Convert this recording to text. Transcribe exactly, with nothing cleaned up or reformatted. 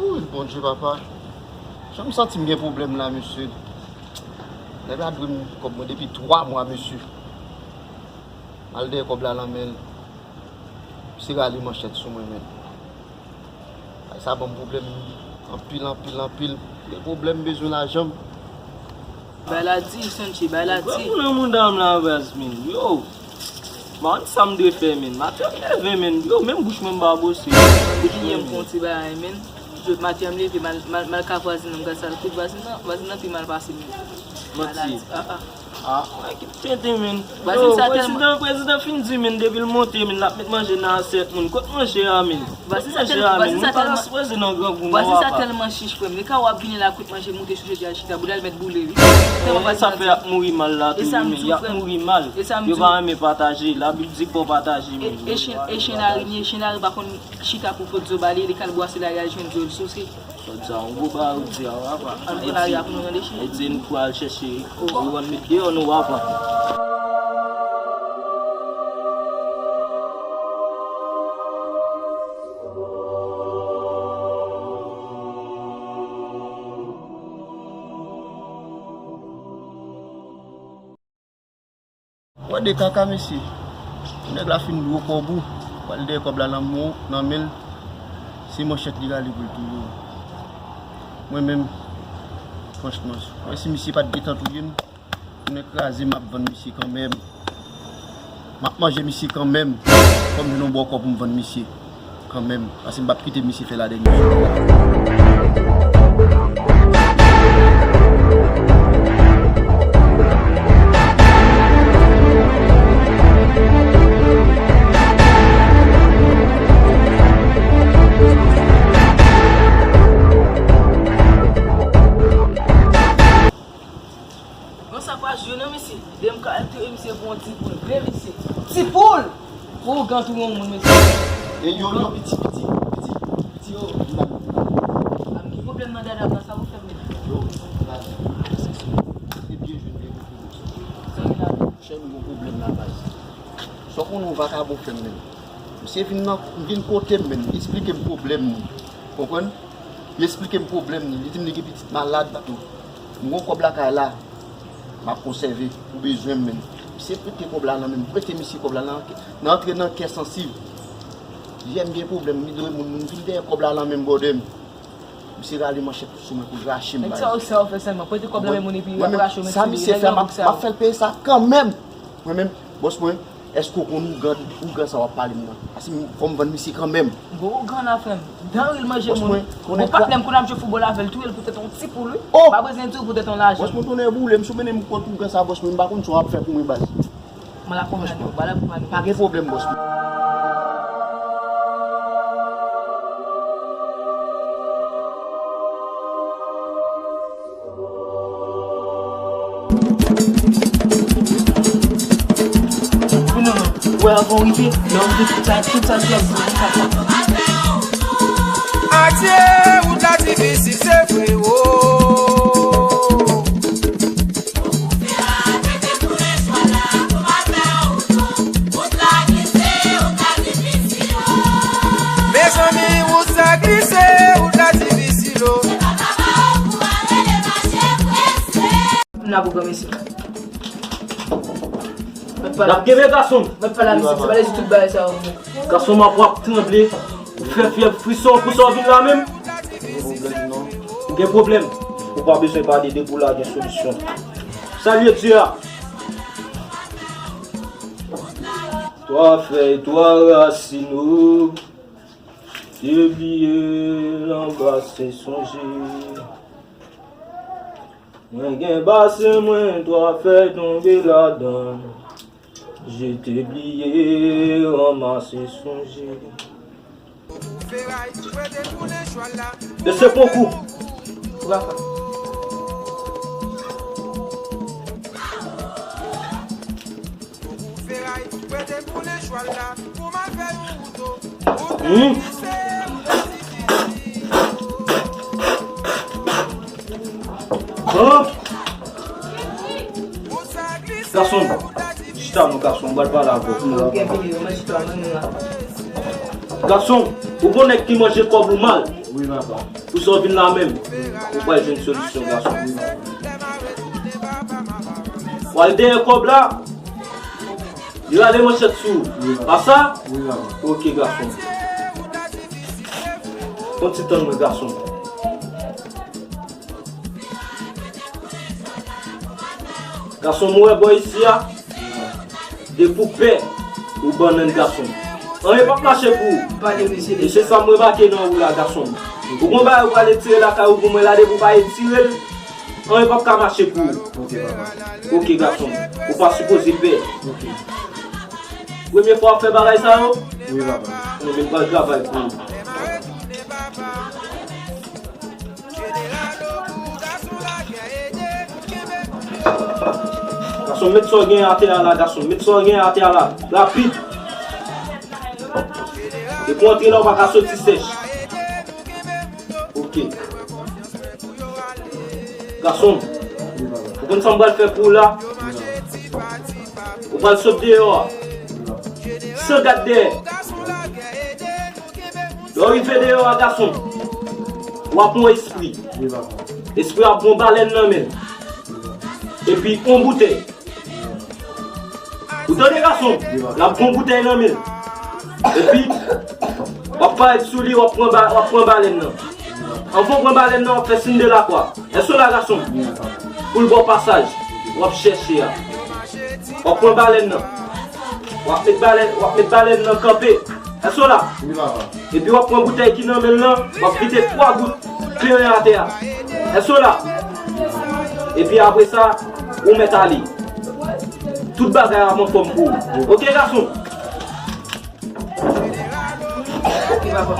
Ooh, Bondye, papa. Jan m santi m gen pwoblèm la, mesye. Nèg la dwe m kòb mwen depi twa mwa, mesye. M al dèyè kòb la nan men l. Misye rale manchèt sou mwen, men. Ay, sa ban m pwoblèm anpil, anpil, anpil. Gen pwoblèm, bezwen lajan. Bay la di, Sonchi, bay la di. Granmoun nan mouda m la, baz, men. Yo! Man, sa m dwe fè, men. Maten m leve, men. Yo, menm bouch mwen m pa bwose. Bouch mwen, men. Yon ti bagay, men. Jodi maten m leve, mal, mal, mal ka vwazin nan, m gad sa l kout vwazin nan, vwazin nan pi mal pase m. Manti. Ah, ah. Ah, mwen ki tenten, men. Vwazin sa tèlman prezidan, prezidan fin di, men, depi l monte, men, l ap met manje nan asyèt moun. Kot manje a, men? Vwazin sa tèlman, vwazin sa tèlman, vwazin sa tèlman chich, frè m. Li ka w ap vini la, kout manje moute sou jodi a, l chita, bouda l mèt boule, wi. Tèlman vwazin sa fè, y ap mouri mal la, tou, men, y ap mouri mal. Yo pa renmen pataje. Labib di fò pataje, men. E chen, e chen lari, chen lari pa konn chita pou pot zo ba li, li ka al bwase lari a, l jwenn zo, l souse. Sòt sa, yon gwo bagay ou di a, w apa. Ann pran lari a pou nou tande, cheri. Eddy, nou pral chèche, ou ann met deyò nou, w apa. Wè de kaka, mesye. Nèg la fin dwe kòb ou. Pral dèyè kòb la nan men w, nan men l. Se manchèt li rale pou l touye w. Mwen menm, franchman, mwen si misye pa t gentan touye m, tounen kraze, m ap vann misye kanmenm. M ap manje misye kanmenm. Fò m jwenn yon bò kòb pou m vann misye. Kanmenm, paske m p ap kite misye fè ladènyè jou. Bon, sa pa jwe non, mesye. Demen ka antre, mesye, pou yon ti poul. Vre, mesye. Ti poul! Ougan tou yon moun, mesye. E yo, yo, piti, piti, piti, piti, yo. Am, ki pwoblèm nan dada, sa pou fè, mesye? Yo, la, se, se, se byen jwenn, byen konprann. Sa gen la? Chè, nou gon pwoblèm la, baz. Sa w konnen yon vakabon fè m, menm. Misye vin nan, vin kote m, menm. Li esplike m pwoblèm nou. Konprann? Li esplike m pwoblèm ni. Li di m li gen pitit malad tou. M gon kòb lakay la. M ap konsève pou bezwen m, menm. Misye prete kòb la nan men m. Prete misye kòb la nan, nan antre nan kè sansib. Jè m gen pwoblèm, li dwe moun, moun vin dèyè kòb la nan men m, bòdè m. Misye rale manchèt sou mwen pou l rache m, baz. Nèg sa yo, sa yo fè sèlman. Prete kòb nan men moun epi l ap rache w, men sa misye fè, m ap, m ap fè l peye sa kanmenm. Mwen menm, bòs mwen, èske w konn ougan, ougan sa w ap pale m nan? Paske m, fò m vann misye kanmenm. Bon, ougan la, frè m. Danril manje moun. Bon, patnè m konn ap jwe foutbòl avè l, touye l poutèt yon ti poul, wi. Oh! Pa bezwen di w poutèt yon lajan. Bòs mwen, tonnè boule m, si w mennen m kot ougan sa, bòs mwen, m pa konn sa w ap fè pou mwen, baz. Mwen la konprann ou, ba la pou mwen. Pa gen pwoblèm, bòs mwen. Wè, avan w rive, lè w rive, tout sa, tout sa, tout sa. Adye, wout la difisil, se vre, o. Mezanmi, wout sa glise, wout la difisil, o. N ap pran mesye. N ap kenbe gason. Mwen pale a misye, se pale sou tout bagay sa yo. Gason m ap w ap tranble, ou fè fyèv frison pou sa w vin la menm. Ou gen pwoblèm? Ou pa bezwen pale de pou la gen solisyon. Salye Dye a. Twa fèy, twa rasin, o. Te bliye anba se sonje. Mwen gen basen mwen, twa fèy tonbe ladan. Je te bliye ranmase sonje. E se konkou. Hmm. Bon. Gason, chita non, gason, m pral pale avè w. Gason, ou gon nèg ki manje kòb ou mal. Wi, papa. Pou sa w vin la menm, ou pral jwenn solisyon, gason. W al dèyè kòb la, li rale manchèt sou ou. Wi, papa. Pa sa? Wi, papa. Ok, gason. Pran ti tan mwen, gason. Gason, m wè bò isi a. Depi w pè, ou bannann, gason. Anyen p ap mache pou ou. E se sa m remake nan ou la, gason. Ou gon bagay ou pral etire lakay ou pou mwen la, depi w pa etire l, anyen p ap ka mache pou ou. Ok, papa. Ok, gason. Ou pa sipoze pè. Ok. Premye fwa w ap fè bagay sa yo? Wi, papa. Anben, m pral travay pou ou. Gason, met sa w gen atè a la, gason. Met sa w gen atè a la. Rapid. Depi w antre la, w pa ka soti sèch. Ok. Gason, ou konn sa m pral fè pou ou la? Ou pral sot deyò a. San gad dèyè. Lè w rive deyò a, gason, w ap wè espri. Wi, papa. Espri a ap pran balèn nan men l. Epi yon boutèy. Ou tande, gason? Wi, papa. L ap pran yon boutèy nan men l. Epi, w ap parèt sou li, w ap pran ba-, w ap pran balèn nan. Anvan w pran balèn nan, w ap fè siy de lakwa. Èske w la, gason? Wi, papa. Pou l ba w pasaj, w ap chèche a. W ap pran balèn nan. W ap met balèn, w ap met balèn nan kanpe. Èske w la? Wi, papa. Epi w ap pran boutèy ki nan men l lan, w ap kite twa gout kleren atè a. Èske w la? Epi apre sa, ou mèt ale. Tout bagay ap anfòm pou ou. Ok, gason? Ok, papa.